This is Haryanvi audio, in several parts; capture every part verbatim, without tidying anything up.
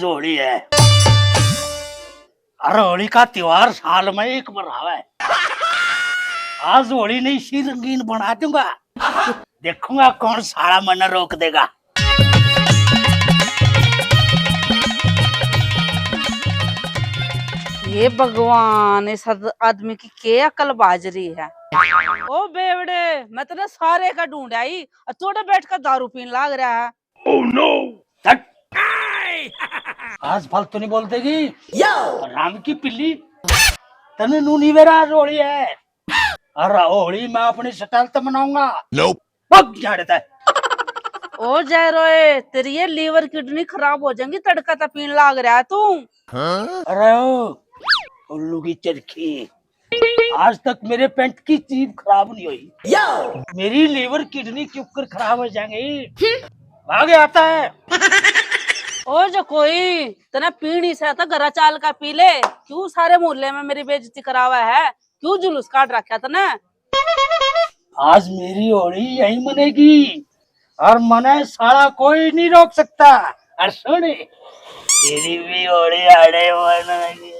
होली है। अरे, होली का त्योहार साल में एक बार आवे। आज होली नहीं सी रंगीन बना दूंगा। देखूंगा कौन साला मन्ने रोक देगा। हे भगवान, इस आद-, आदमी की के अकल बाज रही है। ओ बेवड़े, मैं तने सारे का ढूंढ आई, और तू तो बैठ कर दारू पीन लाग रहा है। Oh no! हट। आज फालतू नहीं बोल देगी। राम की पिल्ली, तने नू नहीं बेरा होली है। अरे होली मैं अपनी स्टाइल तो मनाऊंगा। Nope. पग झाड़ता है। ओ जय रोए, तेरी ये लीवर किडनी खराब हो जाएंगी, तड़का तो पीन लाग रहा है तू। अरे ओ उल्लू की चरखी, आज तक मेरे पेंट की जीभ खराब नहीं हुई। मेरी लीवर किडनी क्यों कर खराब हो जाएंगी? भाग आता है। ओ जो कोई तने पीनी से तो घरा चाल का पी ले, क्यों सारे मोहल्ले में मेरी बेइज्जती करावा है, क्यों जुलूस काट रखा तने? आज मेरी होली यही मनेगी और मने साला कोई नहीं रोक सकता। और सुन, तेरी भी होली आड़े मनेगी।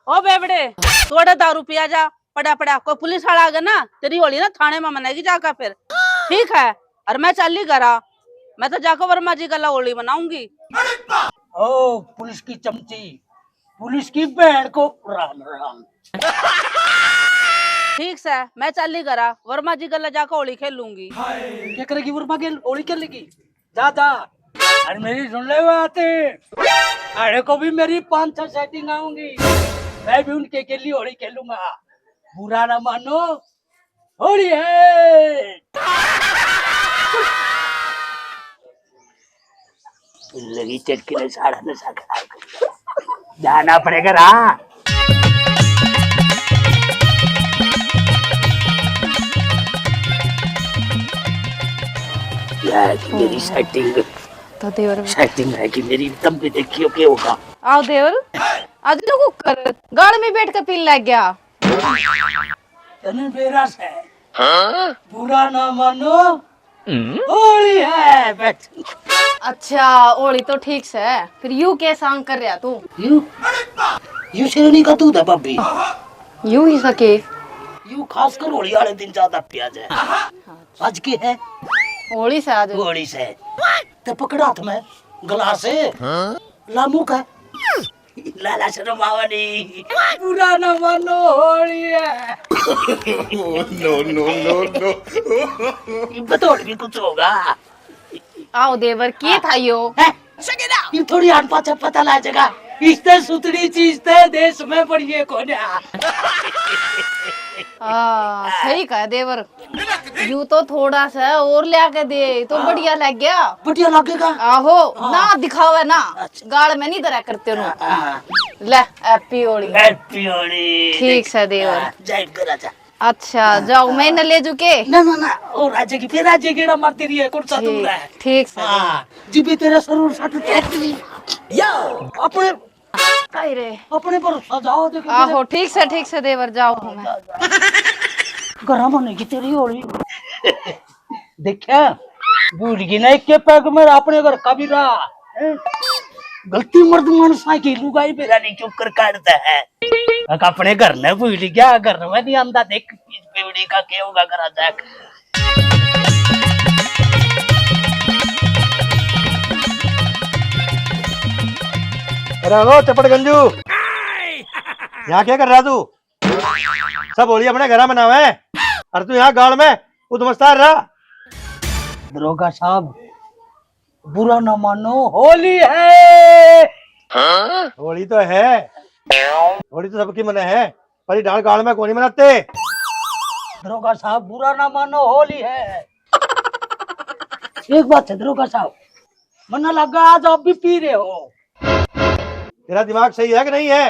ओ बेबड़े, तू अड़े दारू पिया जा, पड़ा पड़ा कोई पुलिस वाला आ गया ना, तेरी होली ना थाने में मनेगी जाकर फिर। ठीक है, और मैं चाली घरा, मैं तो जाकर वर्मा जी गला होली मनाऊंगी। ओ पुलिस की चमची, पुलिस की बहन को राम राम। ठीक से, मैं चाली घरा, वर्मा जी गला जाकर होली खेलूंगी। क्या करेगी वर्मा के होली खेलेगी? जा जा। और मेरी सुन ले बात, अरे को भी मेरी पांच छह सेटिंग आऊंगी, मैं भी उनके के लिए होली खेलूंगा। बुरा ना मानो, होली है। लगी चटकी ने सारा नशा खराब कर दिया। जाना पड़ेगा ना। यार, मेरी सेटिंग, तो देवर सेटिंग है कि मेरी, तब भी देखियो क्या होगा। आओ देवर, आज तो कुकर गाल में बैठ के पीन लग गया। तने बेरा से। हाँ? बुरा ना मानो, होली है, बैठ। अच्छा, होली तो ठीक से, फिर यू के सांग कर रहा तू? यू, यू शेरनी का दूध है भाभी। यू ही सके। यू खासकर होली वाले दिन ज्यादा पिया जाए। आज के है? होली से आज। होली से। तो पकड़ हाथ में गिलास है। हाँ? लामू का। लाला शर्मावा नहीं, बुरा ना मानो, होली है। No, no, no, no। इब तो और भी कुछ होगा। आओ देवर, के था यो? हैं? ये थोड़ी हाथ पाछा पता ला जगा। इससे सुथरी चीज ते देश में पड़ी है कोन्या। हाँ, सही कहा देवर। यू तो थोड़ा सा और लिया के दे, तो हाँ। बढ़िया लग गया। बढ़िया लगेगा। आहो, हाँ। ना दिखावे ना, अच्छा। गाल में नहीं धरा करते नु। हाँ। ले, हैप्पी होली। हैप्पी होली। ठीक से देवर। हाँ, जय राजा। अच्छा, हाँ, जाओ, हाँ। मैं न ले जू के? ना, ना, ना, और राजा की, फिर राजा गेड़ा मारती रही है, कौन सा ठीक, दूर है? ठीक से। हाँ, जी भी तेरा सरूर साथ टैक्स नहीं। यो, अपने आई रे। अपने भरोसा जाओ, देखो आहो, ठीक से, ठीक से देवर, जाओ। मैं घरा बनेगी तेरी होली। देखा, भूल गई ना, एक के पैग में अपने घर का भी रहा, हैं? गलती मर्द मानसा की, लुगाई बेरा नहीं चुप कर काटता है। अक अपने घर ने भूल गया, घर में नहीं आंदा, देख पीवड़ी का के होगा, करा देख। अरे ओ चपट गंजू, यहाँ क्या कर रहा तू? सब होली अपने घरा मनावे, और तू यहाँ गाल में उदमस्तार रहा। दरोगा साहब, बुरा ना मानो, होली है। होली तो है, होली तो सबकी मने है, पर ये डाल गाल में कोनी मनाते। दरोगा साहब, बुरा ना मानो, होली है। एक बात है दरोगा साहब, मन्ना लगा आज आप भी पी रहे हो। तेरा दिमाग सही है कि नहीं है?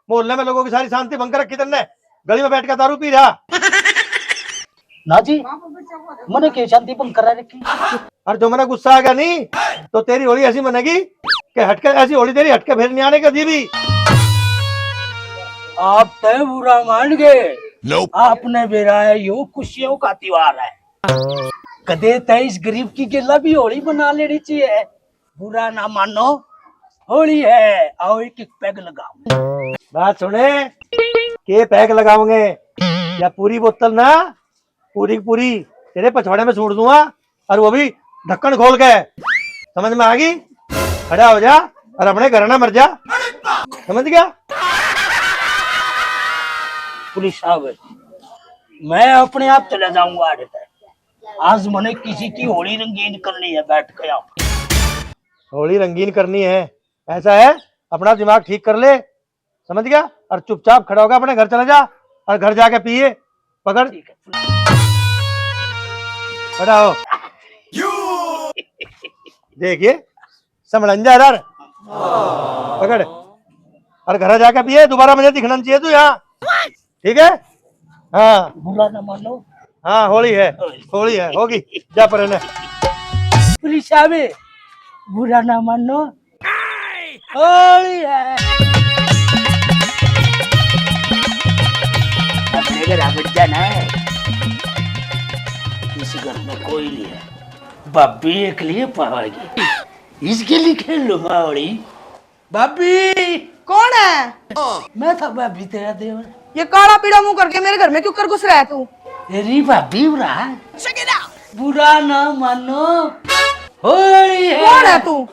मोहल्ले में लोगों की सारी शांति भंग कर रखी तन्ने, गली में बैठ कर दारू पी रहा। ना जी, मने के शांति भंग करा रखी। और जो मने गुस्सा आ गया नहीं, तो तेरी होली ऐसी मनेगी कि हटके, ऐसी होली तेरी हटके फिर नहीं आने कभी भी। आप तय बुरा मान गए। Nope। आपने बेरा है, यो खुशियों का त्योहार है। कदे तय इस गरीब की गेला भी होली मना लेनी चाहिए। बुरा ना मानो, होली है, आओ एक एक पैग लगाओ। बात सुने, के पैग लगाओगे? या पूरी बोतल ना, पूरी की पूरी तेरे पछवाड़े में सूट दूंगा, और वो भी ढक्कन खोल के। समझ में आ गई? खड़ा हो जा और अपने घर ना मर जा। समझ गया? पुलिस साहब, मैं अपने आप चला जाऊंगा आड़े तक। आज मैंने किसी की होली रंगीन करनी है, बैठ के आप। होली रंगीन करनी है, ऐसा है, अपना दिमाग ठीक कर ले, समझ गया? और चुपचाप खड़ा होकर अपने घर चला जा और घर जाके पिए। पकड़, ठीक है। खड़ा हो। देखिए, संभलन जा यार। पकड़, और घर जाके पिए, दोबारा मुझे दिखना नहीं चाहिए तू यहाँ, ठीक है? हाँ। बुरा ना मानो। हाँ, होली है, होली है, होगी। जा पर ने। पुलिस साहब, बुरा ना मानो, होली है। अपने घर आ बच्चा ना है, इस घर में कोई नहीं है, भाभी एक लिए पावेगी, इसके लिए खेल लो मावड़ी। भाभी। कौन है? मैं था भाभी, तेरा देवर। ये काला पीला मुंह करके मेरे घर में क्यों कर घुस रहा है तू? तेरी भाभी बुरा। बुरा ना मानो, होली है। कौन है तू?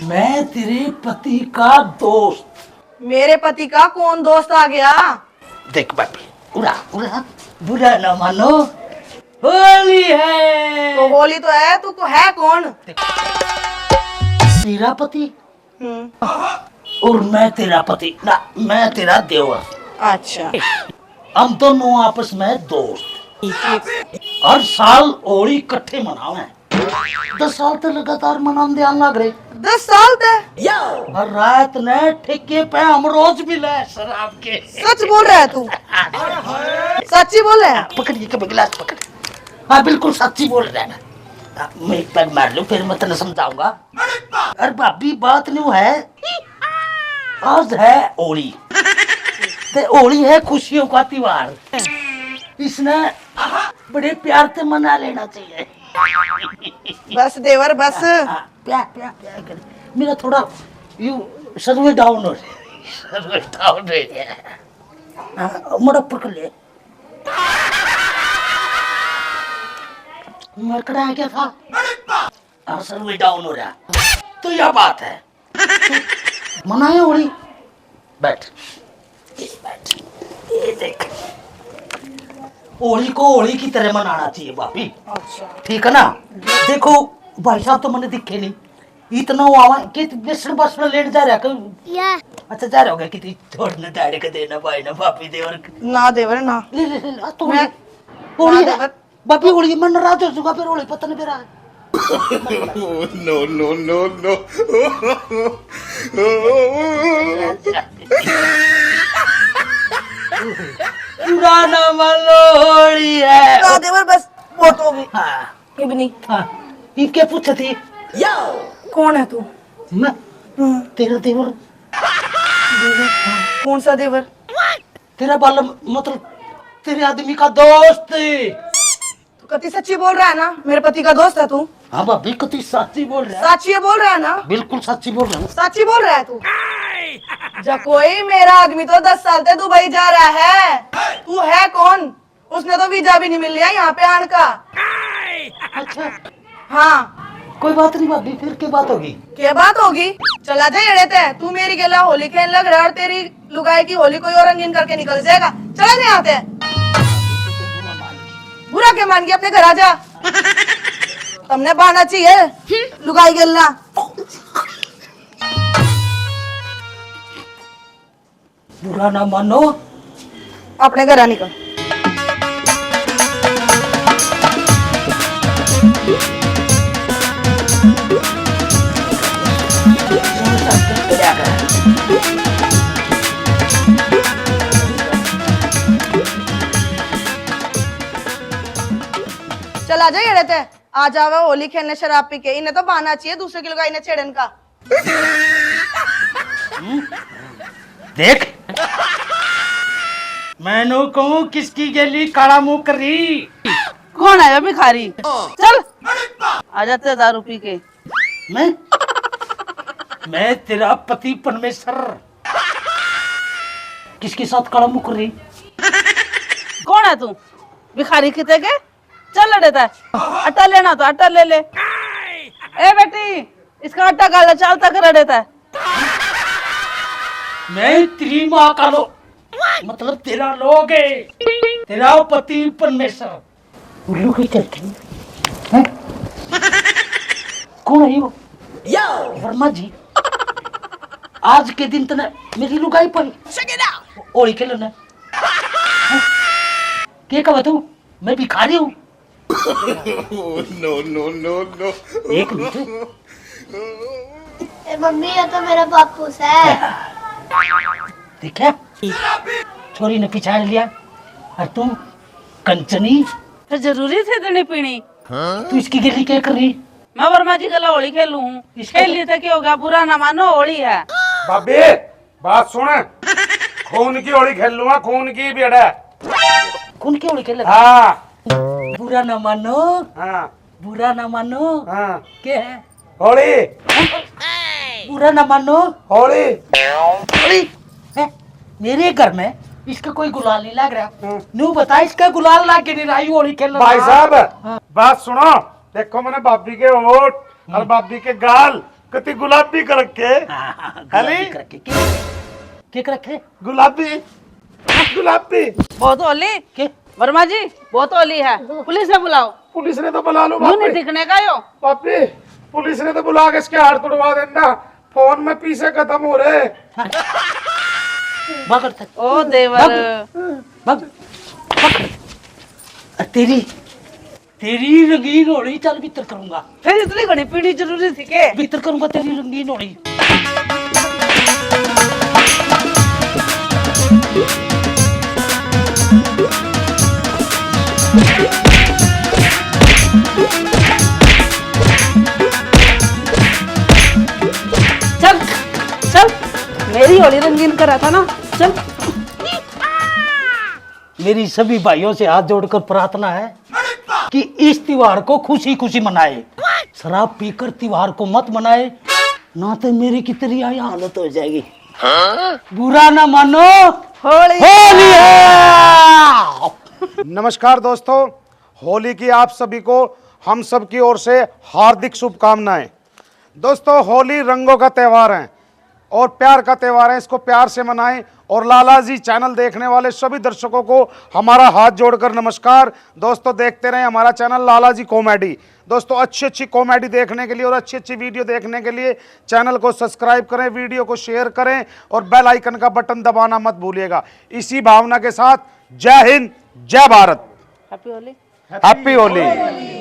मैं तेरे पति का दोस्त। मेरे पति का कौन दोस्त आ गया? देख भाभी, उरा, उरा, बुरा ना मानो, होली है। तो होली तो है, तू को है कौन? तेरा पति हम्म। और मैं तेरा पति ना, मैं तेरा देवर। अच्छा। हम दोनों आपस में दोस्त। हर साल होली इकट्ठे मनावे। दस साल तक लगातार मनाते आन लग रहे। दस साल तक? और रात ने ठेके पे हम रोज मिले शराब के। सच बोल रहा है तू? सच्ची बोल रहा है? पकड़ ये, गिलास पकड़। हाँ, बिल्कुल सच्ची बोल रहा है। मैं एक पैग मार लूं, फिर मैं तने समझाऊंगा। अरे भाभी, बात न्यू है, आज है होली, ते होली है खुशियों का त्योहार, इसने बड़े प्यार से मना लेना चाहिए। बस देवर, बस। हाँ, प्या, प्या, प्या कर। मेरा थोड़ा यू सर्वे डाउन हो रहा है, सर्वे डाउन हो रहा है। हाँ, मोड़ा ऊपर कर ले। मरकड़ा है क्या था? हाँ, सर्वे डाउन हो रहा। तो यह बात है। मनाए होली। बैठ। ये बैठ। ये देख। होली को होली की तरह मनाना चाहिए भाभी। अच्छा। ठीक है ना? देखो, भाई साहब तो मैंने दिखे नहीं। इतना हुआ कि बेसण बस में लेट जा रहा कहीं। या। अच्छा, जा रहा होगा कितनी छोड़ने दाड़े के देना भाई ना भाभी देवर। ना देवर ना। ले, ले, ले, ले, आ, तू मैं ले। होली ना है। देवर। भाभी होली में नाराज हो चुका, फिर होली पतन पे रहा। No, no, no, no। पुराना मालो होली है। ना देवर, बस बहुत हो गई। हाँ। इबनी। हाँ। इनके पूछे थी। कौन है तू? मैं? हाँ। तेरा देवर। देवर? कौन सा देवर? तेरा बाल, मतलब, तेरे आदमी का दोस्त। तू कति सच्ची बोल रहा है ना? मेरे पति का दोस्त है तू? हाँ भाभी, कति सच्ची बोल रहा है। सच्ची बोल रहा है ना? बिल्कुल सच्ची बोल रहा हूँ। सच्ची बोल रहा है तू? जा कोई, मेरा आदमी तो दस साल से दुबई जा रहा है। तू है कौन? उसने तो वीजा भी नहीं मिल लिया यहाँ पे आन का। अच्छा। हाँ। कोई बात नहीं भाभी, फिर के बात होगी? के बात होगी? चला जा एड़े ते, तू मेरी गेला होली खेल लग रहा और तेरी लुगाई की होली कोई और रंगीन करके निकल जाएगा। चला जा यहाँ ते। बुरा के मान के अपने घर आ जा। तमने बहाना चाहिए, लुगाई गेला। बुरा ना मानो। अपने घर आ निकल। चला जा एड़े ते। आ जावे होली खेलने शराब पी के, इन्हें तो बहाना चाहिए दूसरे की लुगाई ने छेड़न का। हम्म? देख, मैनू कहूँ किसकी गेली काला मुंह करी। कौन है ये भिखारी? चल, आ जाते हैं दारू पी के। मैं मैं तेरा पति परमेश्वर। किसके साथ कड़ा मुकर रही? कौन है तू? भिखारी किते के? चल अड़े तै, आटा लेना तो आटा ले ले। ए बेटी, इसका आटा गाला, चालता कर अड़े तै। मैं तेरी माँ का लो, मतलब तेरा लोग है, तेरा पति परमेश्वर। उल्लू की चलती है। कौन है वो? वर्मा जी। आज के दिन तने मेरी लुगाई पर होली खेलने। के कहा तू? मैं भिखारी हूँ। No, no, no, no। एक मिनट। ए मम्मी, ये तो मेरा बापू है। देखा, छोरी ने पिछाड़ लिया। और तू कंचनी, तो जरूरी थे देनी पीनी। तू इसकी गेली क्या कर रही? मैं वर्मा जी गला होली खेलू हूँ। इसका खेल ली तो क्या होगा, बुरा ना मानो, होली है। भाभी, बात सुन, खून की होली खेल लूंगा, खून की बेड़ा। खून की होली खेल? हाँ। बुरा ना मानो। हाँ। बुरा ना मानो। हाँ। क्या है? होली। बुरा ना मानो। होली। होली। हैं? मेरे घर में इसका कोई गुलाल नहीं लग रहा। हाँ। नू बता, इसका गुलाल लाग के नहीं रहा, ये होली खेल रहा। भाई साहब, हाँ। बात सुनो, देखो मैंने भाभी के होठ और भाभी के गाल कति गुलाबी कर रखे। हाँ, हाँ, हाँ, गुलाबी कर रखे। के, के कर रखे? गुलाबी, गुलाबी। बहुत होली। के? वर्मा जी, बहुत होली है। पुलिस ने बुलाओ। पुलिस ने तो बुला लो, मुंह नहीं भाभी। दिखने का यो। भाभी, पुलिस ने तो बुला के इसके हाथ तुड़वा देना। फोन में पीसे खत्म हो रहे। भाग तक। ओ देवर। भाग, भाग, भाग। तेरी तेरी रंगीन होली चल भीतर करूंगा। फिर इतनी घणी पीनी जरूरी थी के? भीतर करूंगा तेरी रंगीन होली। चल, चल, मेरी होली रंगीन करा था ना, चल। मेरी सभी भाइयों से हाथ जोड़कर प्रार्थना है कि इस त्योहार को खुशी खुशी मनाए। शराब पीकर त्योहार को मत मनाए, ना तो मेरी की तेरी आई हालत हो जाएगी। बुरा ना मानो, होली होली है। नमस्कार दोस्तों, होली की आप सभी को हम सब की ओर से हार्दिक शुभकामनाएं। दोस्तों, होली रंगों का त्योहार है और प्यार का त्योहार है, इसको प्यार से मनाएं। और लाला जी चैनल देखने वाले सभी दर्शकों को हमारा हाथ जोड़कर नमस्कार। दोस्तों, देखते रहें हमारा चैनल लाला जी कॉमेडी। दोस्तों, अच्छी अच्छी कॉमेडी देखने के लिए और अच्छी अच्छी वीडियो देखने के लिए चैनल को सब्सक्राइब करें, वीडियो को शेयर करें और बेल आइकन का बटन दबाना मत भूलिएगा। इसी भावना के साथ जय हिंद, जय भारत। हैप्पी होली। हैप्पी होली।